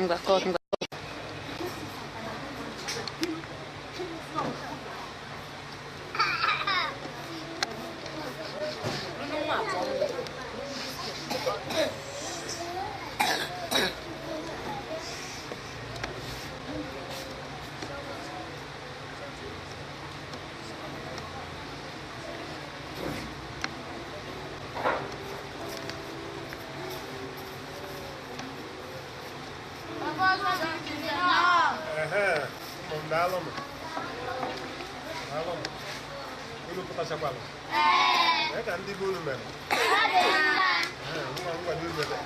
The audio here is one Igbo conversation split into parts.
Ngwa kọọ ngwa. Ehe, ụmụ m daalụ nụ. Daalụ nụ. Unu pụtachakwalụ? Ee. Ka ndị be unu mere? Ee, ngwa ngwa n'unu ebe.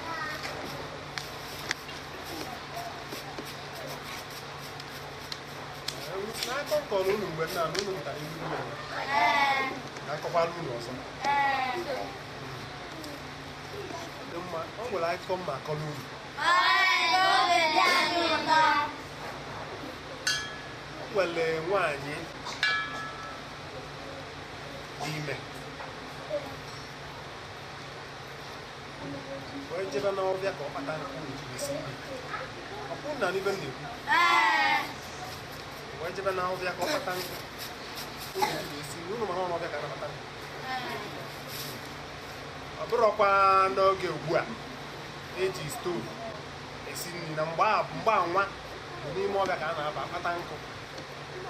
Ee, n'akọ nkọrọ unu mgbe nna na unu mụtara ihe unu mere. Na akọkwala unu ọzọ. Dị mma, ọ nwere akụkọ mma akọrọ unu. Nwere nwaanyị dị ime wee jebe n'ọbịa ka ọ kpata nkwụ esi nri. Ọ kwụ na n'ibe m na-ekwu wee jebe n'ọbịa ka ọ kpata nkwụ esi nri. Unu mara ọnụ ọbịa ka anabata nkwụ. Ọ bụrọkwa n'oge ugbu a eji stovu esi nri na mgbe a nwa bụ n'ime ọbịa ka a na-aba akpata nkụ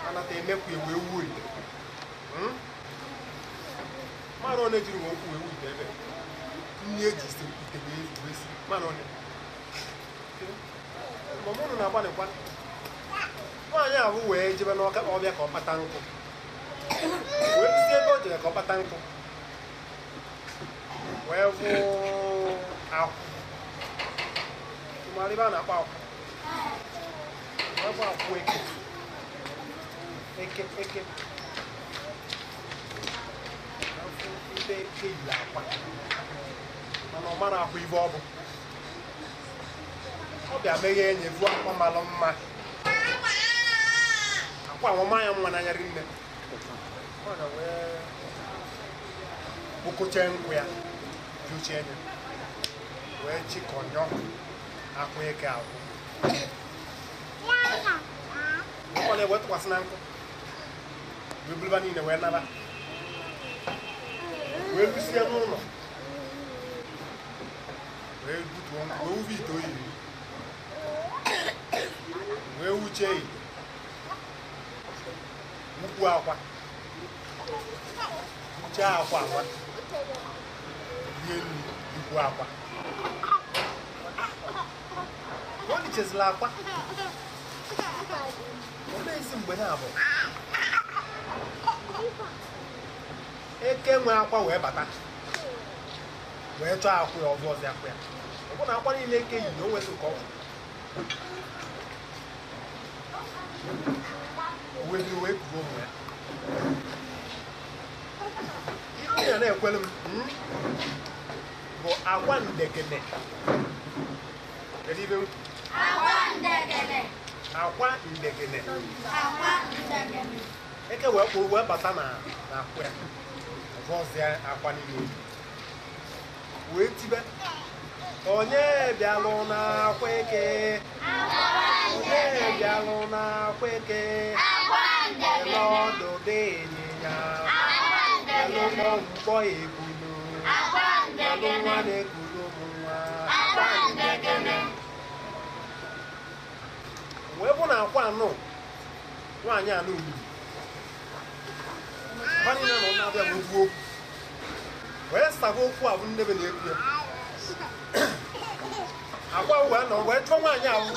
anata emekwu ewu ewu ite. Mara one jiri nwe okwu ewu ite ebe nri eji isi ite wee si mara one ma mụnụ na-agbanịkwa nwaanyị ahụ wee jebe n'ọka ọbịa ka ọ kpata nkụ wee bisi ebe o jere ka ọ kpata nkụ wee vụ akwụ. Mara ebe a na-akpọ akwụ wee vụ akwụ eke eke eke ebe eke yiri akwa mana ọ mara akwa ibe ọ bụ ọ bịa meghee enyi vụ akwa mara mma akwa amụma ya mma n'anya rinne. Ọ wee kpokoche nkwụ ya juchie enye wee chịkọnyọ akwụ eke akwụ ọ na-ewe tụkwasị na nkụ wee buluba niile wee naba wee lusie n'ụlọ wee butuo nkụ wee wuve ite oyi wee wuchie ite wukwu akwa wuchie akwa akwa rie nri wukwu akwa ọ lichezila akwa ọ na-esi mgbe na-abụ eke nwe akwa wee bata wee chọọ akwụ ya ọzọ ọzọ akwụ ya ọ bụ na akwa niile eke yi na o nwezi nke ọgwụ wee bido wee kuo ụmụ ya ihe ya na-ekwelu m bụ akwa ndekene. Kedu ibe m? Akwa ndekene. Eke wee kpụrụ wee bata na akwụ ya ọzọzie akwa niile wee tibe onye bịalụ n'akwa eke onye bịalụ n'akwa eke ọdụ dị ịnyịnya bịalụ mkpọ ebulu bịalụ nwa na-ekulu ụmụ nwa wee bụ na akwa anọ nwaanyị anọ olulu niile nọ na-abịa wee kwuo okwu wee sago okwu a bụ nnebe na-ekwu ya akwa wee nọ wee chọọ nwaanyị ahụ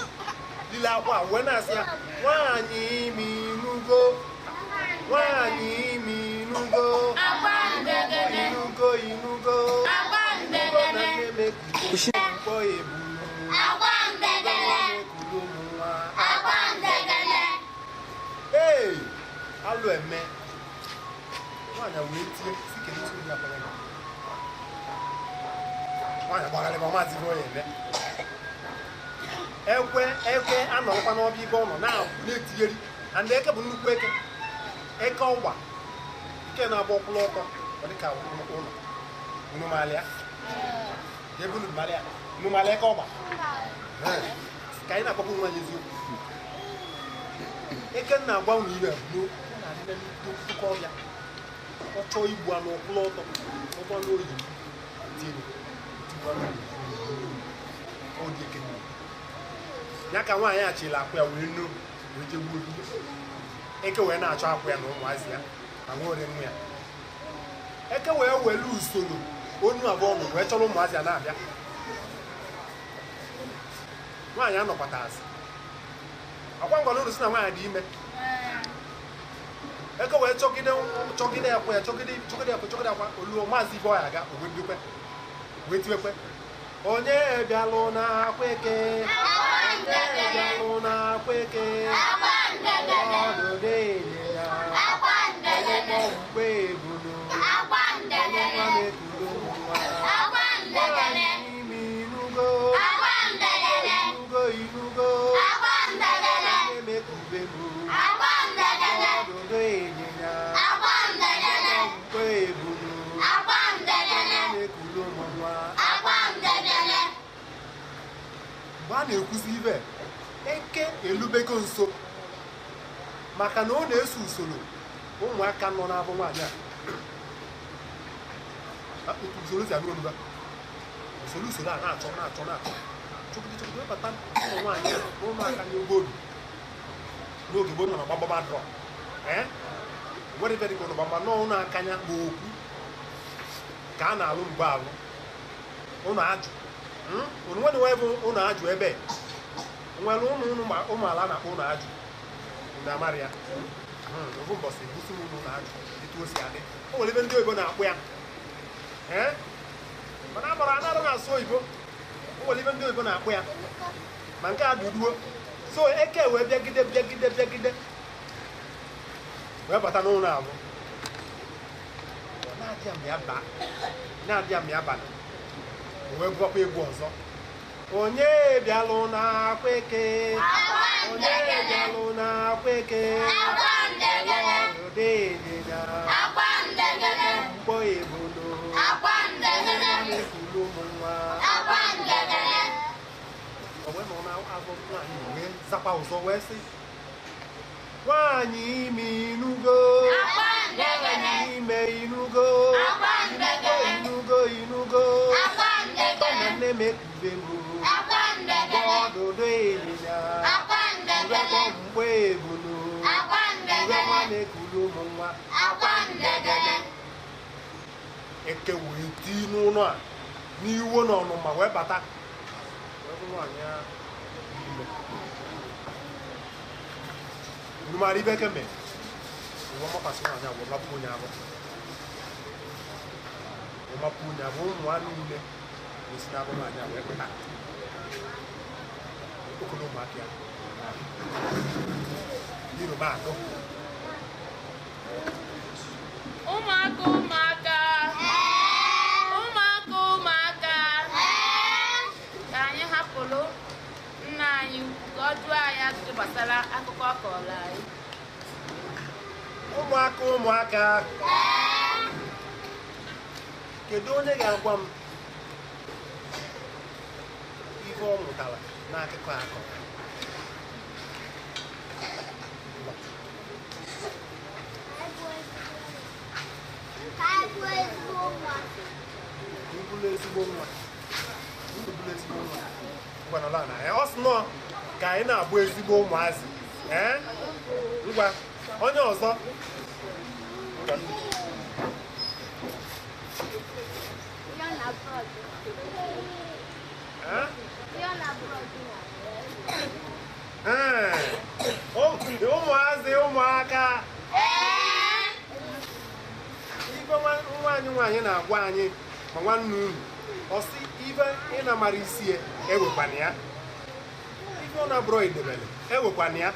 lile akwa wee na-asị ya nwaanyị imi inugo nwaanyị imi inugo inugo inugo inugo na nnebe mkpọ ebulu ekulu ụmụ nwa. Ee, alụ eme nwaanyị wee tie si kedu isi onye akwanye gị nwaanyị gbagharịba maazị bụ onye eme ekwe eke anọrọkwa n'ọbịa ibe ọ nọ na-etinyeri and eke bụ nnukwu eke eke ọgba nke na-agba ọkwụlụ ọtọ ọ dịka ụlọ unu malịa eke ọgba. Ka anyị na-akpọkwa onwe anyị eziokwu. Eke na-agwa unu ibe bụ na nne ntụkọ ọbịa ọ chọọ igbu anụ ọkwụlụ ọtọ ọtọ anụ oyi tinye ọ dị eke ya ka nwaanyị a chịrị akwa ya wee nnu wee jee gbuo eke wee na-achọ akwa ya na ụmụazị ya ma nwere nwa ya. Eke wee were usoro onu abụọ nụ wee chọrọ ụmụazị ya na-abịa. Nwaanyị anọkwata azị akwa ngwara uru si na nwaanyị dị ime. Eke wee chọgide akwa ya chọgide akwa chọgide akwa oluo maazị ibe ọ ya aga ogwe ndukwe wee tiwekwe onye bịalụ na akwa eke onye bịalụ na akwa eke ọdụdụ ịnyịnya mgbe ebulu nwa na-ekulu nwa ime inugo inugo inugo emekube m ọdụdụ ịnyịnya mgbe ebulu nwa na-ekulu nwa. Mgbe a na-ekwuzi ibe eke elubego nso maka na ọ na-eso usoro ụmụaka nọ n'abụ nwaanyị a usoro si anụ oluba usoro usoro a na-achọ na-achọ na-achọ chọgide chọgide webata ụmụ nwaanyị na ụmụaka n'ugbo obi n'oge gboo nọ gbamgbam adrọ ee nwere ibe dịka ụlọ gbamgbam nọ ụlọ akanya ma okwu ka a na-alụ mgbe alụ ụlọ ajụ unu nwere nwe bụ ụlọ ajụ ebe nwere ụmụ ụmụ ala na-akpọ ụlọ ajụ na amara ya ofu mbọsị egosi m ụlọ ajụ etu o si adị o nwere ebe ndị oyibo na-akpụ ya ee mana agbara anarụ na-asụ oyibo o nwere ebe ndị oyibo na-akpụ ya ma nke a duduo so eke wee bịagide bịagide bịagide wee bata n'ụlọ abụ na-adịa mgbe ya bana wee gụọkwa egwu ọzọ onye bịalụ na-akwa eke onye bịalụ na-akwa eke ọdụdụ ịnyịnya mkpọ ebulu na-ekulu ụmụ nwa o wee nọ n'azụ nwaanyị wee zakwa ụzọ wee sị nwaanyị ime inugo nwaanyị ime inugo inugo inugo inugo nne m ekube m ọdụdụ ịnyịnya urekọ mgbe ebulu urekọ na-ekulu ụmụ nwa. Eke wee tii n'ụlọ a n'iwo na ọnụma wee bata wee bụ nwaanyị a ime. Unu maara ibe eke mere ụwa makwasị nwaanyị a wee mapụ onye abụ wee mapụ onye abụ ụmụ anụ niile wee si n'abụ nwaanyị a wee pụta okolo ụmụaka ya n'iru m agụ. Ụmụaka ụmụaka ụmụaka ụmụaka ka anyị hapụrụ nna anyị ukwu ka ọ jụọ anyị ajụjụ gbasara akụkọ ọ kọrọ anyị. Ụmụaka ụmụaka kedu onye ga-agwa m ife ọ mụtara n'akụkọ akọ? Ibulu ezigbo nwa ibulu ezigbo nwa ngwa na ya ọ sị nọ ka anyị na-abụ ezigbo ụmụazị ee ngwa onye ọzọ ee ụmụazị ụmụaka ibe nwaanyị nwaanyị na-agwa anyị ma nwanne unu ọ sị ibe ị na-amara isi ya ewekwana ya ife ọ na-abụrọ idebele ewekwana ya.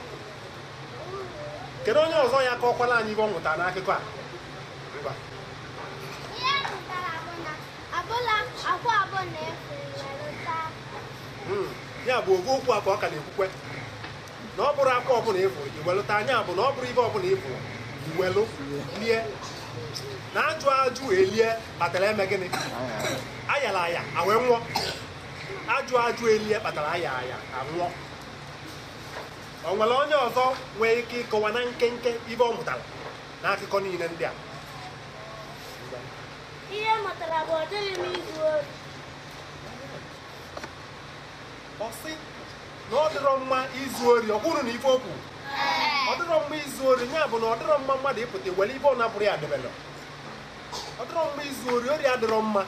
Kedu onye ọzọ ya ka ọkwala anyị ibe ọ mụtara n'akụkọ a? Ngwa. Ya bụ ogo okwu a ka ọ ka na-ekwukwe na ọ bụrụ akwa ọbụla ịfụrụ iwelụta anya bụ na ọ bụrụ ibe ọbụla ịfụrụ iwelụ lie na ajụ ajụ elie kpatara eme gịnị ayala aya a wee nwụọ ajụ ajụ elie kpatara aya aya anwụọ. O nwere onye ọzọ nwee ike ịkọwa na nkenke ibe ọ mụtara n'akụkọ niile ndị a? Ihe m mụtara bụ ọ dịghị m izu ori. Ọ sị na ọ dịrọ mma izu ori. Ọ bụrụ na ife okwu ọ dịrọ mma izu ori, ya bụ na ọ dịrọ mma mmadụ ịpụta were ibe ọ napụrụ ya debelụ. Ọ dịrọ mma izu ori, ori adịrọ mma.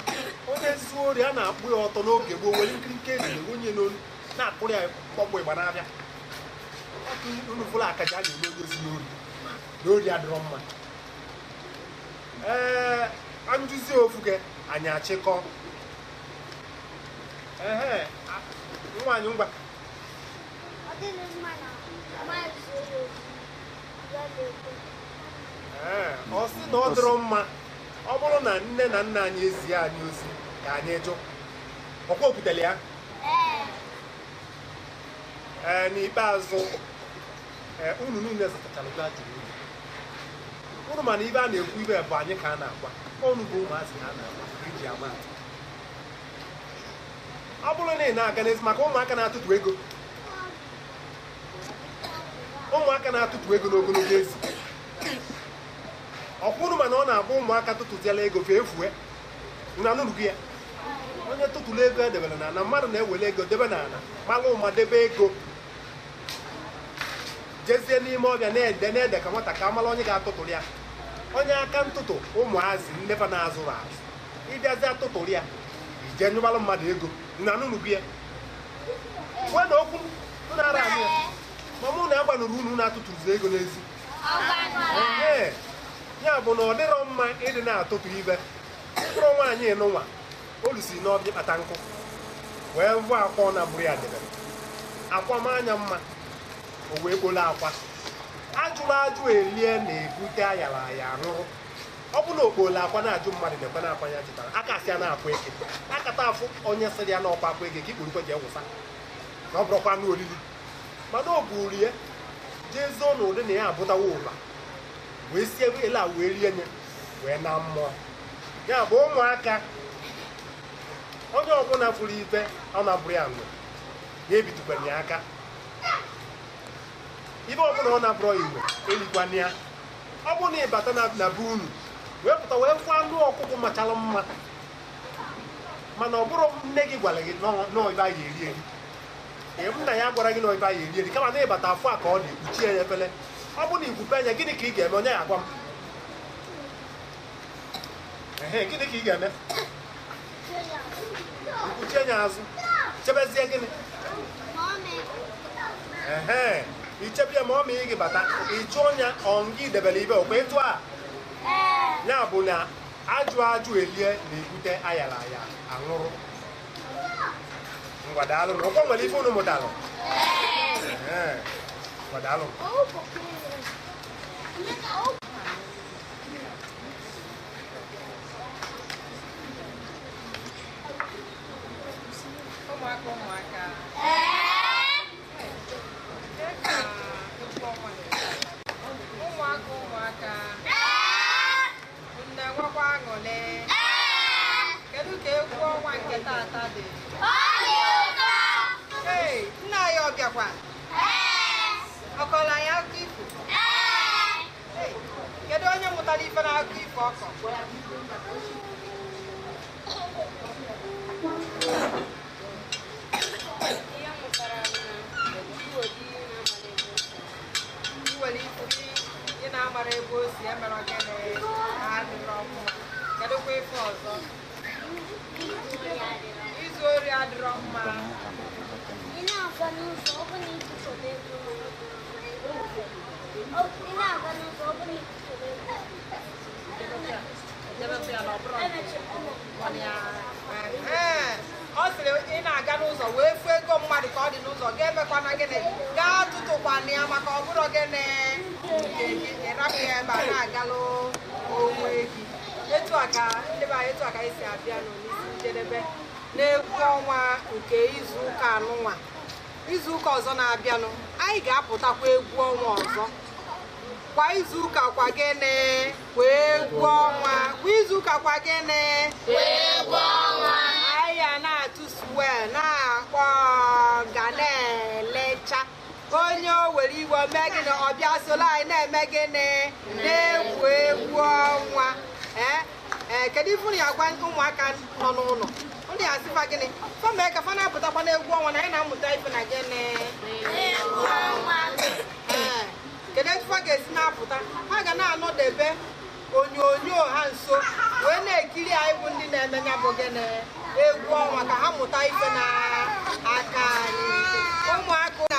Onye zuo ori a na-akpụ ya ọtọ n'oge gboo, were nkirike ejiri onye n'olu na-akpụrụ ya mkpọkpụ ịgba n'abịa. Unu fụrụ akaja a na-eme onye zuru ori na ori adịrọ mma. Ee, njụzi ofuge anyị achịkọ. Ehe, nwaanyị ngwa. Ọ dịghị mma na mmadụ zuru ohi, ya na-ekwe. Ee, ọ sị na ọ dịrọ mma ọ bụrụ na nne na nna anyị ezie anyị ozi ka anyị jụ. Ọkwa okwutere ya. Ee, n'ikpeazụ unu niile zatachara ụjọ ajụrụ unu. Unu mana ibe a na-ekwu ibe bụ anyị ka a na-agwa. Unu bụ ụmụazị ka a na-agwa iji ama atụ. Ọ bụrụ na ị na-aga n'ezi maka ụmụaka na-atụtụ ego, ụmụaka na-atụtụ ego n'ogologo ezi. Ọ kwụrụ mana ọ na-abụ ụmụaka tụtụziela ego fee efue na anụrụgị ya. Onye tụtụrụ ego edebere n'ala, mmadụ na-ewere ego debe n'ala, mara ụma debe ego, jezie n'ime ọbịa na-ede na-ede ka nwata ka amara onye ga-atụtụrụ ya. Onye aka ntụtụ ụmụazị nnefa na-azụrụ azụ, ịbịazi atụtụrụ ya ije nyụbalụ mmadụ ego na anụrụgị ya. Kwee na okwu na-ara anụ ya, ma mụ na agbanụrụ unu na-atụtụzi ego n'ezi. Ee, ya bụ na ọ dịrọ mma ịdị na-atụtụ ibe. Mkpụrụ nwaanyị nụnwa o lusi n'ọbịa ịkpata nkụ wee vụ akwa ọ na-abụrụ ya debere akwa ma anya mma, o wee kpolo akwa. Ajụrụ ajụ elie na-ebute ayara aya aṅụrụ. Ọ bụ na okpolo akwa na-ajụ mmadụ na-ekwe na akwa ya jitara aka asị ya na-akwa eke akata afụ onye sịrị ya n'ọkwa akwa eke ka ikporukwe ji ewụsa na ọ bụrụkwa anụ oriri. Mana o buru ya jee zoo n'ụdị na ya abụtawa ụba wee sie ele a wee rie nye wee na mmụọ. Ya bụ ụmụaka, onye ọbụla fụrụ ife ọ na-abụrụ ya nwe ya ebitukwara ya aka. Ife ọbụla ọ na-abụrụ ya igwe elikwana ya. Ọ bụrụ na ịbata na be unu wee pụta wee fụ anụ ọkụkọ machara mma, mana ọ bụrụ nne gị gwara gị n'ọibe a ga-eri eri, ee nna ya gwara gị n'ọibe a ga-eri eri, kama na ịbata afọ a ka ọ na-ekpuchi ya efele. Ọ bụrụ na ikwupe anya, gịnị ka ị ga-eme? Onye ya agwa m. Ehe, gịnị ka ị ga-eme? Ikwuchie anya azụ, chebezie gịnị? Ehe, ichebe ya ma ọ ma ị gị bata, ị jụọ ya ọ gị debere ibe okwe etu a. Ya bụ na ajụ ajụ elie na-ebute ayara aya aṅụrụ. Ngwa daalụ na ụkwụ nwere ife unu mụtalụ. Ee, ngwa daalụ. Ụmụaka ụmụaka. Ụmụaka ụmụaka. Unu enwekwa aṅụrị? Kedu ka egwu ọnwa nke taata dị? Ee, nna anyị ọ bịakwa? Ọ kọrọ anyị akụkọ ifo? Ee, kedu onye mụtara ife na akụkọ ifo ọ kọ? Ihe m mụtara bụ na Iwere ifu gị ị na-amara ebe o si emere gịnị adịrọ mma. Kedụkwa ife ọzọ? Izu ori adịrọ mma. Ị na-aga n'ụzọ ọ bụ na ịtụtụrụ ego, ị na-aga n'ụzọ ọ bụ na ịtụtụrụ ego. Ee, ọ sịrị ị na-aga n'ụzọ wee fụ ego mmadụ ka ọ dị n'ụzọ, ga-emekwana gịnị, gaa tụtụkwana ya maka ọ bụrụ gịnị nke gị, ị rapụ ya ebe a na-agalụ onwe gị. Etu a ka ndị be anyị, etu a ka anyị si abịa n'isi njedebe n'egwu ọnwa nke izu ụka anụnwa. Izu ụka ọzọ na-abịanụ, anyị ga-apụtakwa egwu ọnwa ọzọ. Kwa izu ụka kwa gịnị? Kwa egwu ọnwa. Kwa izu ụka kwa gịnị? Kwa egwu ọnwa. Anyị a na-atụ suwel, na-akpọ ga na-elecha. Onye o were iwe o mee gịnị? Ọ bịa soro anyị na-eme gịnị? Na-egwu egwu ọnwa. Ee ee, kedu ife unu ya agwa ụmụaka nọ n'ụlọ? Unu ya asịfa gịnị? Fa mee ka fa na-apụtakwa n'egwu ọnwa na anyị na-amụta ife na gịnị? Ee, kedu etu fa ga-esi na-apụta? Ha ga na-anọdebe onyonyo ha nso wee na-ekiri anyị bụ ndị na-eme ya bụ gịnị? Egwu ọnwa, ka ha mụta ife na aka anyị. Ụmụaka.